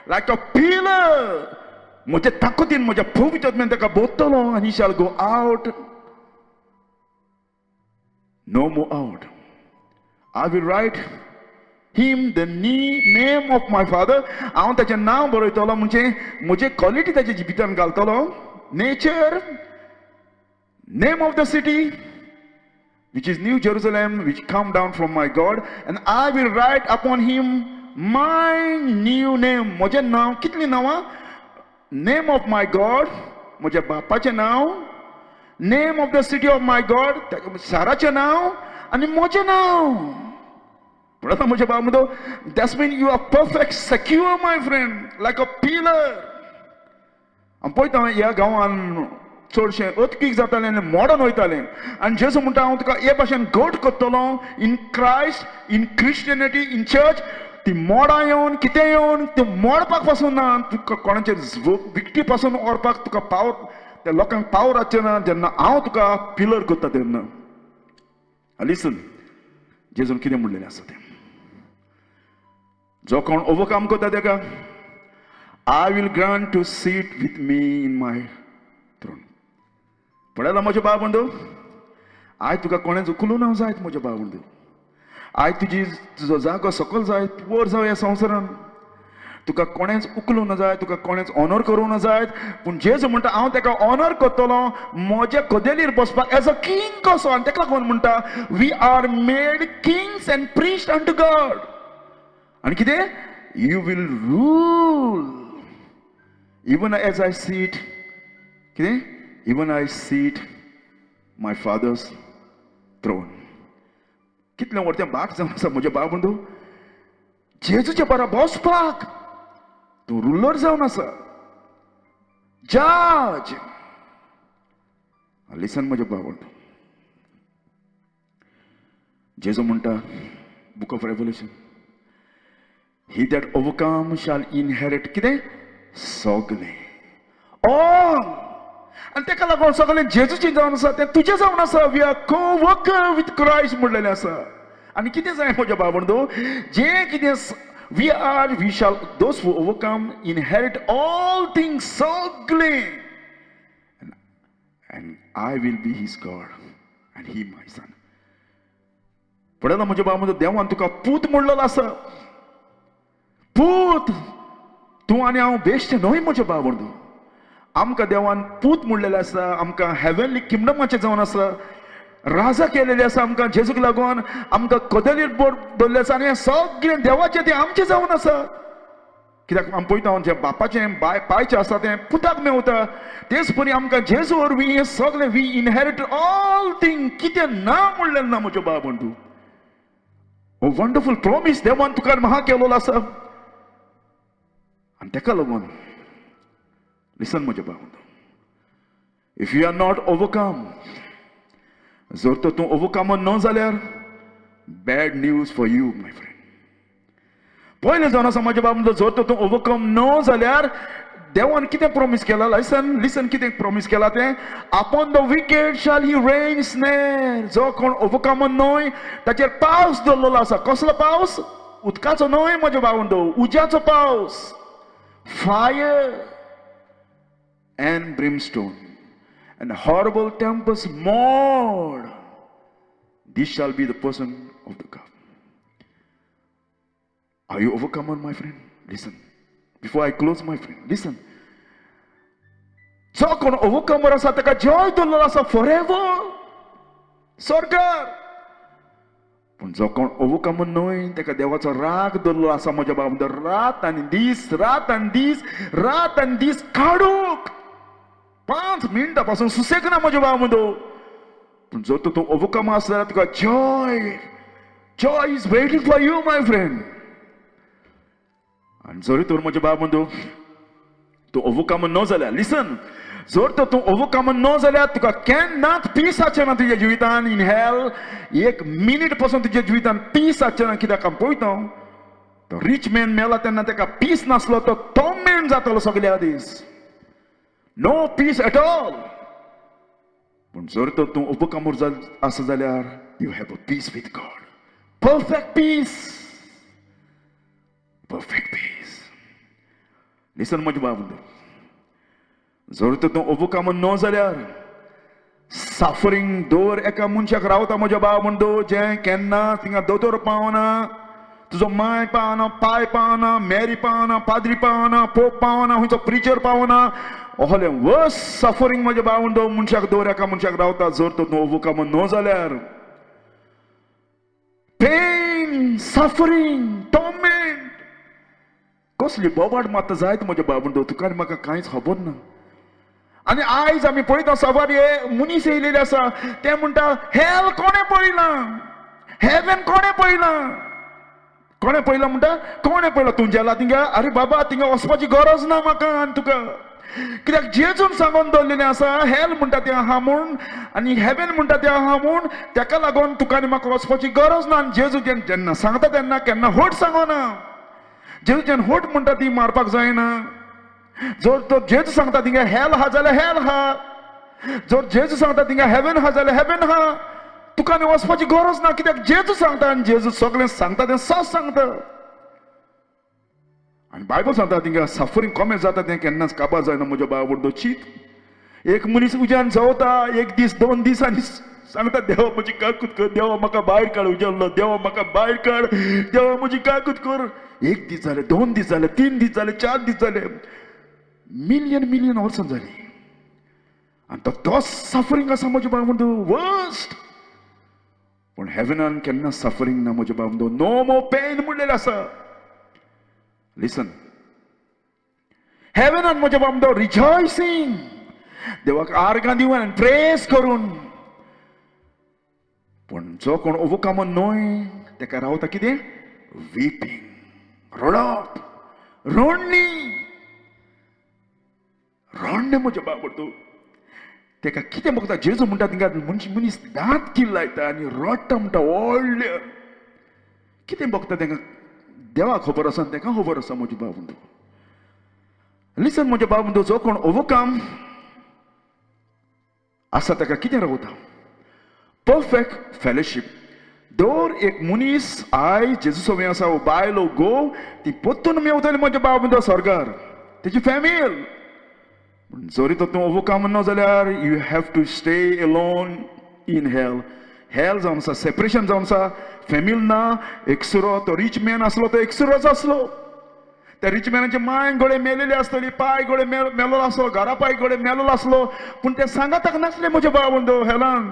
लायक अ पिलर. म्हज्या ताकदीन, म्हज्या पवित्र ताका बोत्तलो आनी shall go out no more out. I will write him the name of my Father. हांव ताचें नांव बरयतलो, म्हणजे म्हजे क्वॉलिटी ताच्या जिवितान घालतलो, nature, name of the city, which is New Jerusalem, which come down from my God, and I will write upon him my new name. म्हजें नांव. कितलीं नांवां? नेम ऑफ my God, म्हज्या बापाचें नांव, name of the city of my God, शाराचें नांव आनी म्हजें नांव. पळयता म्हज्या बाबा म्हणतो, that's mean you are perfect secure, my friend, like a pillar. हांव पळयता, ह्या गांवान चडशें अर्थक्वेक जातालें आनी मोडोन वयतालें. आनी जेजू म्हणटा, हांव तुका हे भाशेन घट करतलो in Christ, in Christianity, in church. ती मोडां येवन, कितें येवन ती मोडपाक पासून ना. तुका कोणाचेर विकटी पासून व्हरपाक तुका पावर, त्या लोकांक पावर आसचें ना, जेन्ना हांव तुका पिलर करता तेन्ना. लिसन, जेजून कितें म्हणलेलें आसा तें. जो कोण ओवरकम करता तेका I will grant to sit with me in my throne. पळयला म्हज्या भाव बंधू, आयज तुका कोणेंच उखलूं ना जायत म्हज्या भाव बंधू. आयज तुजी तुजो जागो सकल जायत, वयर जावं ह्या संवसारान. तुका कोणेंच उखलूं ना जाय, तुका कोणेंच ऑनर करूं ना जायत, पूण जेजू म्हणटा हांव तेका ऑनर करतलो म्हज्या कदेलीर बसपाक एज अ किंग कसो. आनी तेका लागून म्हणटा we are made kings and priest unto God. आनी कितें, you will rule even as I sit, कितें, even I sit my father's throne. कितलें व्हड तें भाग जावन आसा म्हज्या भाव बंधू, जेजूच्या बरा बसपाक तूं रुलर जावन आसा, जज. लिसन म्हज्या भाव बंधू, जेजू म्हणटा book of Revelation, he that overcome shall inherit कितें, सगलें, ऑल. आनी तेका लागून सगळें जेजूचें जावन आसा, तें तुजें जावन आसा. We are co worker with Christ म्हणलेलें आसा. आनी कितें जाय म्हज्या भाव बंधू, जें कितें we are, we shall, those who overcome inherit all things, सगळें, and I will be his God and he my son. पळयला म्हज्या भाव बंधू, देवान तुका पूत म्हणलेलो आसा. पूत तूं आनी हांव बेश्ट न्हय म्हज्या भाव बंधू. आमकां देवान पूत म्हणलेलें आसा, आमकां हेवनली किंगडमाचें जावन आसा, राजा केलेले आसा. आमकां जेजूक लागून आमकां कदेलीर बोट दवरलें आसा आनी हें सगळें देवाचें तें आमचें जावन आसा. कित्याक आमी पळयता जें बापाचें बाय पायचें आसा तें पुताक मेवता. तेच परी आमकां जेजू वरवीं हें सगळें we inherit all thing. कितें ना म्हणलें ना म्हज्या भाव बंधू. हो वंडरफूल प्रॉमीस देवान तुका म्हाका केलोलो आसा. आनी तेका लागून लिसन म्हज्या भाव बंधू, if you are not overcome, जर तर तूं ओवरकम न जाल्यार bad news for you my friend. पयलें जावन आसा म्हज्या बाबा, जर तर तूं ओवरकम न जाल्यार देवान कितें प्रॉमीस केला, लिसन लिसन, कितें प्रॉमीस केला तें, upon the wicked shall he rain snare. जो कोण ओवरकम न्हय ताचेर पावस दवरलेलो आसा. कसलो पावस? उदकाचो न्हय म्हज्या भावंडो, उज्याचो पावस, fire and brimstone and horrible tempest mode. This shall be the portion of the cup. Are you overcomer, my friend? Listen. Before I close, my friend, listen. जो कोण ओवरकमर आसा ताका जॉय दवरलेलो आसा फॉर एवर स्वर्गार. पूण जो कोण ओवरकमर न्हय ताका देवाचो राग दवरलो आसा म्हज्या बाबा, रात आनी दीस, रात आनी दीस, रात आनी दीस काडूंक 5 मिनटां पासून सुसेग ना म्हज्या बाबा. पूण जर तूं ओवरकम आसा जाल्यार तुका joy, joy is waiting for you my friend. आनी जरी तर म्हज्या बाबा तूं ओवरकम न जाल्यार, लिसन, जर तर तूं ओवरकम न जाल्यार तुका केन्नाच पीस आसचें ना तुज्या जिवितान. इन हेल एक मिनीट पासून तुज्या जिवितान पीस आसचें ना. कित्याक हांव पळयता तो रिच मॅन मेला तेन्ना ताका पीस नासलो, तो टॉर्मेंट जातालो सगल्या दीस, नो पीस एट ऑल. पूण जर तर तूं ओवरकमर आसा जाल्यार you have a peace with God, perfect peace, perfect peace. Listen म्हज्या बाबा, जर तर तूं ओवरकम न जाल्यार सफरींग दर एका मनशाक रावता म्हज्या बाबा म्हणतो, जें केन्ना थिंगा दोतोर पावना, तुजो माय पावना, पाय पावना, मेरी पावना, पाद्री पावना, पोप पावना, खंयचो प्रिचर पावना. असलें वर्स सफरींग म्हज्या बाबा म्हणतो मनशाक, दर एका मनशाक रावता जर तर तूं ओवरकम न जाल्यार. पेन, सफरींग, टॉर्मेंट, कसली बोबाट मात जायत म्हज्या बाबा म्हणतो, तुका आनी म्हाका कांयच खबर ना. आनी आयज आमी पळयता साबार हे मनीस येयलेले आसा, ते म्हणटा हेल कोणें पळयलां, हेवन कोणें पळयलां, कोणें पळयलां म्हणटा, कोणें पळयलां तूं जेला थिंगा. अरे बाबा, थिंगा वचपाची गरज ना म्हाका आनी तुका. कित्याक जेजून सांगून दवरलेलें आसा, हेल म्हणटा तें आहा म्हूण आनी हेवन म्हणटा तें आहा म्हूण, तेका लागून तुका आनी म्हाका वचपाची गरज ना. आनी जेजू जेन्ना सांगता तेन्ना केन्ना होट सांगना. जेजू जेन्ना होट म्हणटा ती मारपाक जायना. जर तो जेजू सांगता थिंगा हेल आहा जाल्यार हेल आहा, जर जेजू सांगता थिंगा हेवन आहा जाल्यार हेवन आहा, तुका आनी वचपाची गरज ना. कित्याक जेजू सांगता आनी जेजू सगळें सांगता तें सच सांगता. आनी बायबल सांगता तिंगा सफरींग कमें जाता तें केन्नाच काबार जायना म्हज्या बाबा चीत. एक मनीस उज्यान जवता एक दीस दोन दीस आनी सांगता देवा म्हजी काकूत कर, देवा म्हाका भायर काड उज्यानलो, देवा म्हाका भायर काड, देवा म्हजी काकूत कर. एक दीस जाले, दोन दीस जाले, तीन दीस जाले, चार दीस जाले, मिलियन मिलियन वर्सां जाली आनी तो सफरींग आसा म्हज्या बाबा वर्स्ट. पूण हेवनान केन्ना सफरींग ना म्हज्या बाबा, नो मोर पेन म्हणलेलें आसा. लिसन, हेवनान म्हज्या बाबा रिजॉयसिंग, देवाक आर्गां दिवन आनी प्रेस करून. पूण जो कोण ओवरकमर न्हय तेका रावता कितें? विपिंग, रडप, रडणी, रडणें म्हज्या बाबा. तूं तेका कितें बघता? जेजू म्हणटा तिंगा मनीस दांत किल लायता आनी रडटा म्हणटा व्हडले. कितें बघता तेका? देवाक खबर आसा, तेका खबर आसा म्हज्या बाबा. लिसन म्हज्या बाबा, जो कोण ओवरकम आसा ताका कितें रावता? Perfect fellowship. दर एक मनीस आयज जेजू सवें आसा, बायल घोव ती पोत्तून मेवतली म्हज्या बाबा स्वर्गार, तेजी फॅमिल. पूण जरी तर तूं ओवरकम ना जाल्यार you have to stay alone in hell. Hell जावन आसा सेपरेशन जावन आसा, फॅमिल ना, एकसुरो. तो रिच मॅन आसलो तो एकसुरोच आसलो. त्या रिच मॅनाचे मांय गोडे मेलेली आसतली, पाय गोडे मेलोलो आसलो, घरा पाय गोडे मेलोलो आसलो, पूण ते सांगाताक नासले म्हज्या बाबा हेलान.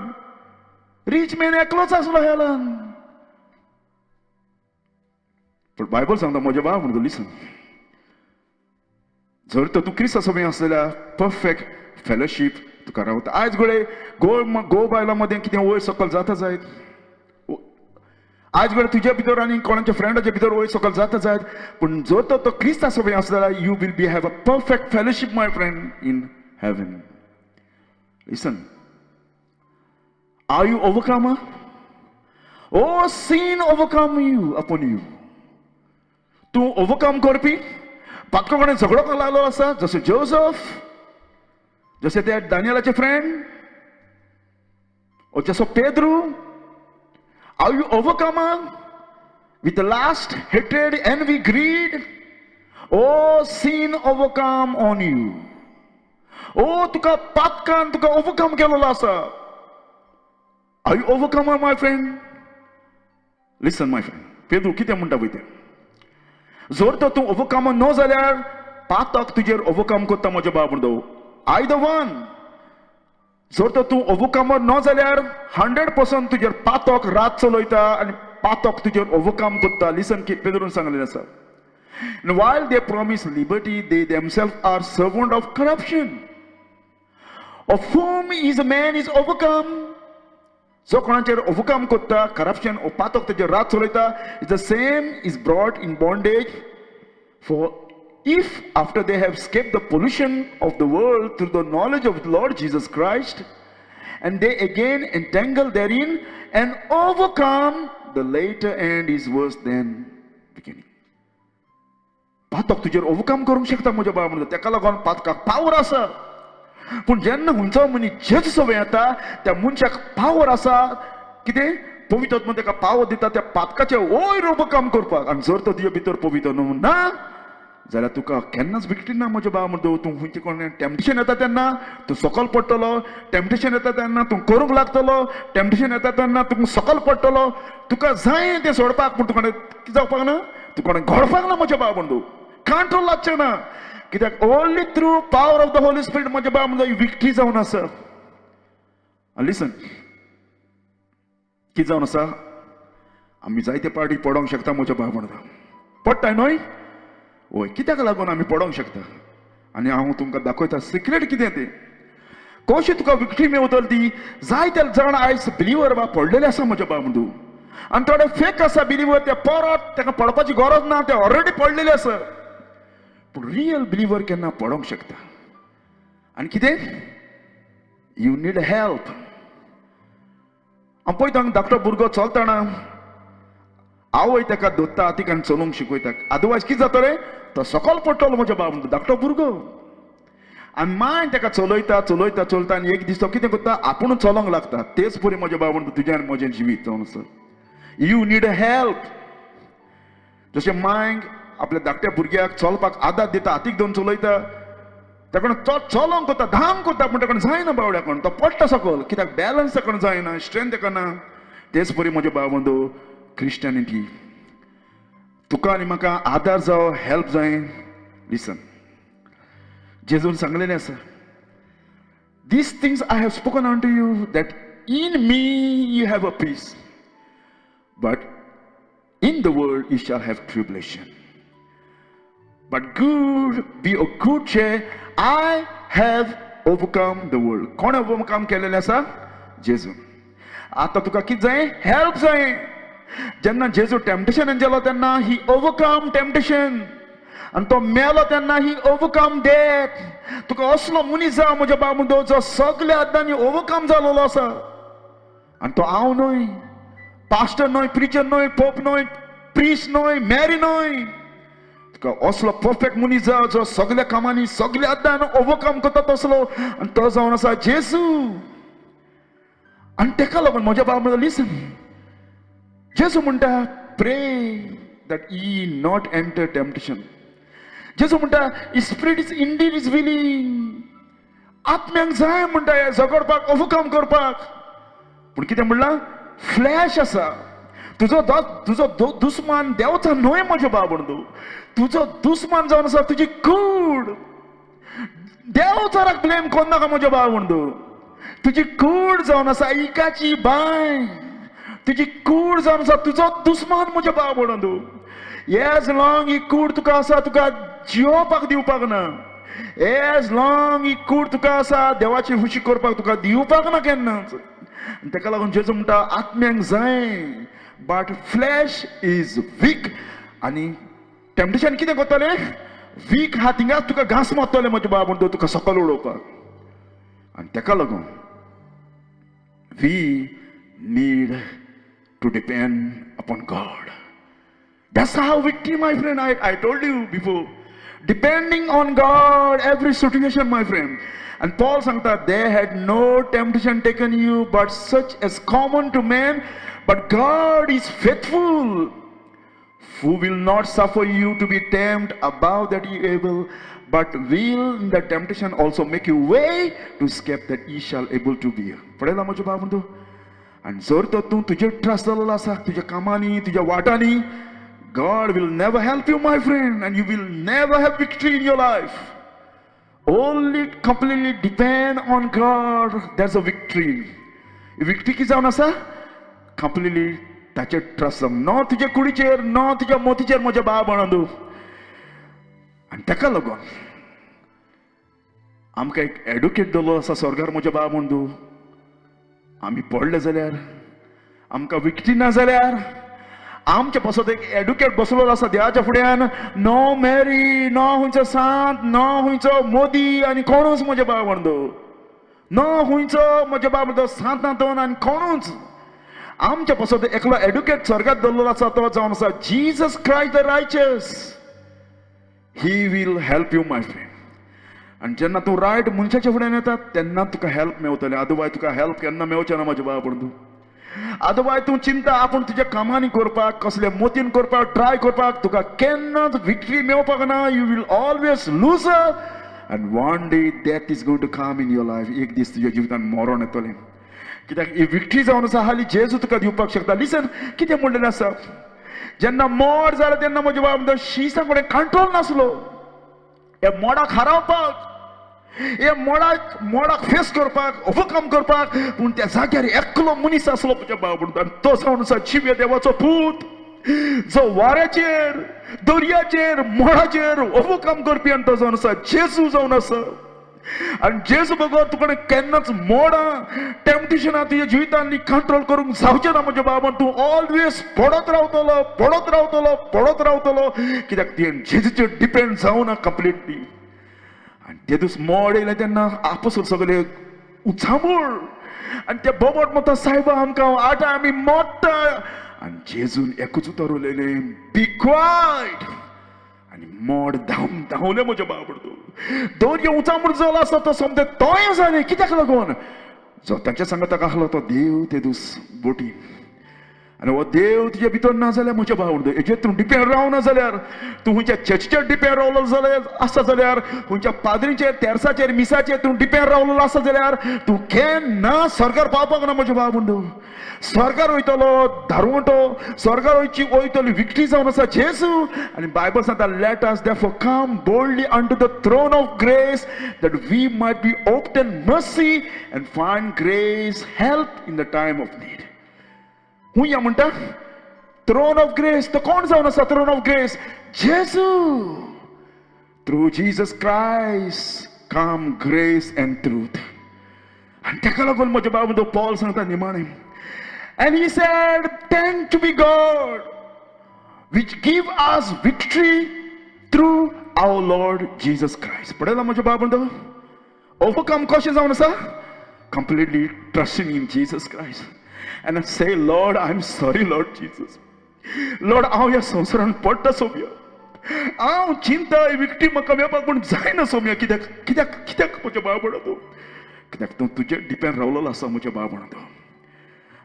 रिच मॅन एकलोच आसलो हेलान. पूण बायबल सांगता म्हज्या बाबा म्हणतो लिसन, जर तर तूं क्रिस्ता सवें आसलेल्या परफेक्ट फेलोशीप तुका रावता. आयज घडये घोव बायलां मदें कितें वयर सकल जाता जायत, आयज घडये तुज्या भितर आनी कोणाच्या फ्रेंडाच्या भितर वयर सकल जाता जायत, पूण जर तर तो क्रिस्ता सवें आसता जाल्यार you will be have a perfect fellowship my friend in heaven. Listen, are you overcomer? Or sin overcome you upon you? तूं ओवरकम करपी पातका कडेन झगडो लागलो आसा, जसो जोजफ, जशे त्या दानियलाचे फ्रेंड, ओ जसो Pedro. Are you overcomer with lust, hatred, envy, greed? Or sin overcome on you? ओ तुका पातकान तुका ओवरकम केलेलो आसा. Are you overcomer my friend? Listen my friend, Pedro कितें म्हणटा पळय तें. जर तर तूं ओवरकमर न्हय जाल्यार पातक तुजेर ओवरकम करता म्हज्या बाब म्हणटा. I the one, जर तर तूं ओवरकमर न्हय जाल्यार 100% तुजेर पातक रात चलयता आनी पातक तुजेर ओवरकम करता. लिसन, पेद्रून सांगलें आसा. And while they promise liberty, they themselves are servant of corruption. Of whom is a man is overcome? जो कोणाचेर ओवरकम करता, करप्शन ओ पातक तेजेर रात चलयता, is the same is brought in bondage. For if after they have escaped the pollution of the world through the knowledge of the Lord Jesus Christ, and they again entangle therein and overcome, the later end is worse than beginning. पातक तुजेर ओवरकम करूंक शकता म्हज्या बाबा म्हणटा. तेका लागून पातकाक पावर आसा, पूण जेन्ना खंयचो मनीस जेजू सवें येता त्या मनशाक पावर आसा. कितें? पवित्र आत्मा ताका पावर दिता त्या पातकाचे वयर ओवरकम करपाक. आनी जर तो तुजे भितर पवित्र ना जाल्यार तुका केन्नाच विक्ट्री ना म्हज्या बाबा म्हणटा. तूं खंयचे कोण टेम्पटेशन येता तेन्ना तूं सकल पडटलो, टेम्पटेशन येता तेन्ना तूं करूंक लागतलो, टेम्पटेशन येता तेन्ना तूं सकल पडटलो. तुका जाय तें सोडपाक, पूण तुका कितें जावपाक ना, तुका घडपाक ना म्हज्या बाबा म्हणटा. कंट्रोल लागचें ना, कित्याक only through power of the Holy Spirit म्हज्या बाबा म्हणटा विक्ट्री जावन आसा. लिसन, कितें जावन आसा, आमी जायते पार्टी पडोंक शकता म्हज्या बाबा म्हणटा. पडटाय न्हय? वय, कित्याक लागून आमी पडोंक शकता? आनी हांव तुमकां दाखयता सिक्रेट कितें तें, कशी तुका विक्ट्री मेवतली ती. जायते जाण आयज बिलिवर बा पडलेले आसा म्हज्या बाबा म्हणटा. आनी थोडे फेक आसा बिलिवर, ते परत ताका पडपाची गरज ना, ते ऑलरेडी पडलेले आसा. पूण रियल बिलिवर केन्ना पडोंक शकता. आनी कितें? You need help. हांव पळयता धाकटो भुरगो चलतना आवय ताका धरता, तिका चलोवंक शिकयता. अदरवायज कितें जातलें? तो सकल पडटलो म्हज्या बाबा म्हणटा, धाकटो भुरगो. आनी मांय ताका चलयता चलयता चलता आनी एक दीस तो कितें करता, आपूण चलोंक लागता. तेच परी म्हज्या बाबा म्हणटा तुजें आनी म्हजें जिवीत जावन आसा. You need help. जशें मांयक आपल्या धाकट्या भुरग्याक चलपाक आदार दिता, हातीक धरून चलयता, तेका तो चलोंक कोता, धांक कोता, पूण तेका जायना बावड्या कोण, तो पडटा सकल, कित्याक बॅलन्स तेका जायना, स्ट्रेंथ तेका ना. तेच परी म्हज्या भाव बंधू, क्रिस्टियनिटी तुका आनी म्हाका आदार जावो, हेल्प जाय. लिसन, जेजून सांगलेलें आसा, "These things I have spoken unto you, that in me you have a peace, but in the world you shall have tribulation. But good, be of good cheer, I have overcome the world." कोण ओवरकम केलेलें आसा? जेजू. आतां तुका कितें जाय? हेल्प जाय. जेन्ना जेजू टेम्पटेशनान गेलो तेन्ना ही ओवरकम टेम्पटेशन, आनी तो मेलो तेन्ना ही ओवरकम डेथ. तुका असलो मनीस जाय म्हज्या बाबू, जो सगल्या आदांनी ओवरकम जालोलो आसा. आनी तो हांव न्हय, पास्टर न्हय, प्रिचर न्हय, पोप न्हय, प्रिस्ट न्हय, मॅरी न्हय. तुका असलो परफेक्ट मनीस जाय जो सगल्या कामांनी, सगल्या आदान ओवरकम करता तसलो, आनी तो जावन आसा जेजू. आनी तेका लागून म्हज्या बाबा, लिसन, जेजू म्हणटा, "Pray that ye not enter temptation." जेजू म्हणटा, "Spirit is indeed is willing." आत्म्यांक जाय म्हणटा हे झगडपाक, ओवरकम करपाक, पूण कितें म्हणलां? फ्लॅश आसा. तुजो दुस्मान देवता न्हय म्हज्या बाब, तुजो दुस्मान जावन आसा तुजी कूड. देवचाराक ब्लेम करनाका म्हज्या बाब, तुजी कूड जावन आसा इकाची बाय, तुजी कूड जावन आसा तुजो दुस्मान म्हज्या बाब. एज लॉंग ही कूड तुका आसा, तुका जियोवपाक दिवपाक ना. एज लॉंग ही कूड तुका आसा, देवाची खुशी करपाक तुका दिवपाक ना केन्नाच. आनी तेका लागून जेजू म्हणटा, आत्म्यांक जाय, बट फ्लॅश is weak. आनी टेम्पटेशन कितें करतलें? वीक हा थिंगाच तुका घांस मारतलें म्हज्या बाब, म्हणटा तुका सकल उडोवपाक. आनी तेका लागून we need to depend upon God. That's how victory, my friend. I told you before. Depending on God, every situation, my friend. And Paul सांगता, "There had no temptation taken you, but such as common to man. But God is faithful, who will not suffer you to be tempted above that ye able, but will in the temptation also make you way to escape, that ye shall able to bear." पळयला म्हज्या बाब तूं? आनी जर तर तूं तुजेर ट्रस्ट जाल्लो आसा, तुज्या कामांनी, तुज्या वाटांनी, God will never help you, my friend, and you will never have victory in your life. Only completely depend on God, that's a victory. Victory कितें जावन आसा? कंप्लिटली ताचेर ट्रस्ट, न तुज्या कुडीचेर, न तुज्या मोतीचेर म्हज्या बाब म्हणून. आनी ताका लागून आमकां एक एडवोकेट दवरलो आसा स्वर्गार म्हज्या बाब म्हणून. आमी पडले जाल्यार, आमकां विक्ट्री ना जाल्यार, आमच्या पासत एक एडवोकेट बसलो आसा देवाच्या फुड्यान. नो मॅरी, नो खंयचो सांत, नो खंयचो मोदी आनी कोणूच म्हज्या बाब म्हणतो, नो खंयचो म्हज्या बाब म्हणतो सांत आंतोन आनी कोणूच. आमच्या पासत एकलो एडवोकेट स्वर्गात दवरलो आसा, तो जावन आसा Jesus Christ the righteous. He will help you, my friend. आनी जेन्ना तूं रायट मनशाच्या फुड्यान येता तेन्ना तुका हेल्प मेवतलें. अदरवायज तुका हेल्प केन्ना मेवचें ना म्हज्या बाबा तूं. अदरवायज तूं चिंता आपूण तुज्या कामांनी करपाक, कसल्या मोतीन करपाक ट्राय करपाक, तुका केन्नाच विक्ट्री मेवपाक ना. You will always lose, and one day death is going to come in your life. एक दीस तुज्या जिवितान मरण येतलें, कित्याक ही विक्ट्री जावन आसा हाली जेजू तुका दिवपाक शकता. लिसन, कितें म्हणलेलें आसा? जेन्ना मोड जालें तेन्ना म्हज्या बाबा म्हणटा, शिसां कडेन कंट्रोल नासलो हे मोडाक हारोवपाक, हे मोडाक फेस करपाक, ओवरकम करपाक. पूण त्या जाग्यार एकलो मनीस आसलो म्हज्या बाबा म्हणटा, आनी तो जावन आसा जिव्या देवाचो पूत, जो वाऱ्याचेर, दर्याचेर, मोडाचेर ओवरकम करपी, आनी तो जावन आसा जेजू जावन आसा. आनी जेजू बगर तुका केन्नाच मोडां, टेम्पटेशनां तुज्या जिवितांनी कंट्रोल करूंक जावचें ना म्हज्या बाबा. तूं ऑलवेज पडत रावतलो, पडत रावतलो, पडत रावतलो, कित्याक तुवें जेजूचेर डिपेंड जावना कंप्लिटली. आनी ते दीस मोड येयलें तेन्ना आपोसल सगळे उचांबळ, आनी ते बोबट म्हणटा, "सायबा, आमकां आतां आमी मोडटा." आनी जेजून एकूच उतर उलयलें, "बी क्वायट." आनी मोड धांव धांवलें म्हज्या बाबा. दर्या उचांबळ जालो आसा तो सोमतें तोय जालें. कित्याक लागून? जो तांच्या सांगाताक आसलो तो देव ते दीस बोटीन. आनी हो देव तुजे भितर ना जाल्यार म्हज्या भाव, हेजेर तूं डिपेंड रावना जाल्यार, तूं खंयच्या चर्चीचेर डिपेंड रावलो जाल्यार आसा जाल्यार, खंयच्या पाद्रीचेर, तेर्साचेर, मिसाचेर तूं डिपेंड रावलो आसा जाल्यार, तूं केन्ना स्वर्गार पावपाक ना म्हज्या भाव बंधू. स्वर्गार वयतलो दारवंटो, स्वर्गार वयची वयतली विक्ट्री जावन आसा जेजू. आनी बायबल सांगता, "Let us therefore come boldly unto the throne of grace, that we might be obtain mercy and find grace help in the time of need." हूं या म्हणटा थ्रोन ऑफ ग्रेस, तो कोण जावन आसा थ्रोन ऑफ ग्रेस? जेजू. Through Jesus Christ come grace and truth. आनी ताका लागून म्हज्या बाबा तो पॉल सांगता निमाणें, and he said, "Thank to be God, which give us victory through our Lord Jesus Christ." पळयला म्हज्या बाबा, ओवरकम कशें जावन आसा? Completely trusting in Jesus Christ and I say, "Lord, I am sorry, Lord Jesus. Lord, हांव ह्या संवसारान पडटा सोम्या. हांव चिंता विक्ट्री म्हाका मेळपाक पूण जायना सोम्या. कित्याक, कित्याक, कित्याक म्हज्या बाबा तूं? कित्याक तूं तुजेर डिपेंड रावलेलो आसा म्हज्या बाबा तूं."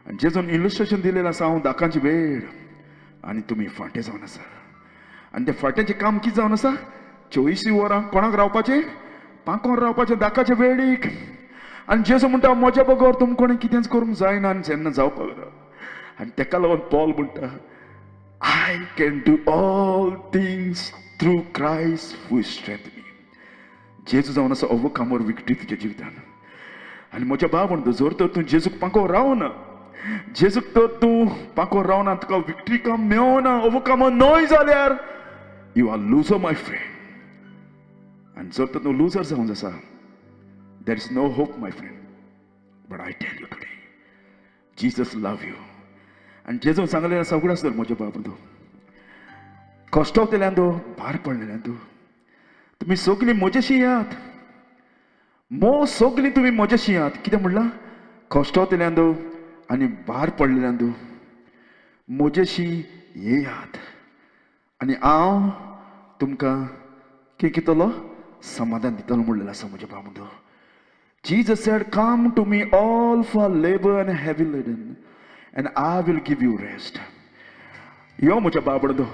आनी जेजून इलस्ट्रेशन दिलेलें आसा, हांव दाकांची वेळ आनी तुमी फांटे जावन आसा. आनी त्या फांट्याचें काम कितें जावन आसा? 24 वरां कोणाक रावपाचें? पांकोर रावपाचें दाकाचे वेळीक. आनी जेजू म्हणटा, म्हज्या बगर तुमकां कोणें कितेंच करूंक जायना आनी जेन्ना जावपाक ना. आनी तेका लागून पॉल म्हणटा, "I can do all things through Christ who strength me." जेजू जावन आसा ओवरकमर, विक्ट्री तुज्या जिवितान. आनी म्हज्या बाब म्हणटा, जर तर तूं जेजूक पांको रावना, जेजूक तर तूं पांको रावना, तुका विक्ट्री काम मेवना, ओवरकमर न्हय जाल्यार, you are loser, my friend. आनी जर तर तूं लुजर जावन आसा, there is no hope, my friend. But I tell you today, Jesus love you. आनी जेजून सांगलें सगळं आसतलें म्हज्या बाब तूं कश्टवतेल्यान, तूं भार पडलेल्यान, तूं तुमी सगळीं म्हजेशी येयात. मो सगळीं तुमी म्हजेशी येयात. कितें म्हणलां? कश्टवतेल्यान तूं आनी भार पडलेल्यान तूं म्हजेशी येयात आनी हांव तुमकां कितें कितलो समाधान दितलो म्हणलेलें आसा म्हज्या बाबा. Jesus said, "Come to me, all for labor and heavy laden, and I will give you rest." यो म्हज्या बाबडो,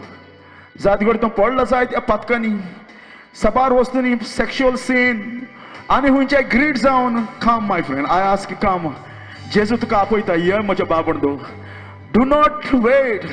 जात घड तूं पडला जायत त्या पातकांनी, साबार वस्तूंनी, सेक्शुअल सीन आनी खंयच्याय ग्रीड जावन, come, my friend, I ask, come. जेजू तुका आपयता, ये म्हज्या बाबडो. Do not wait.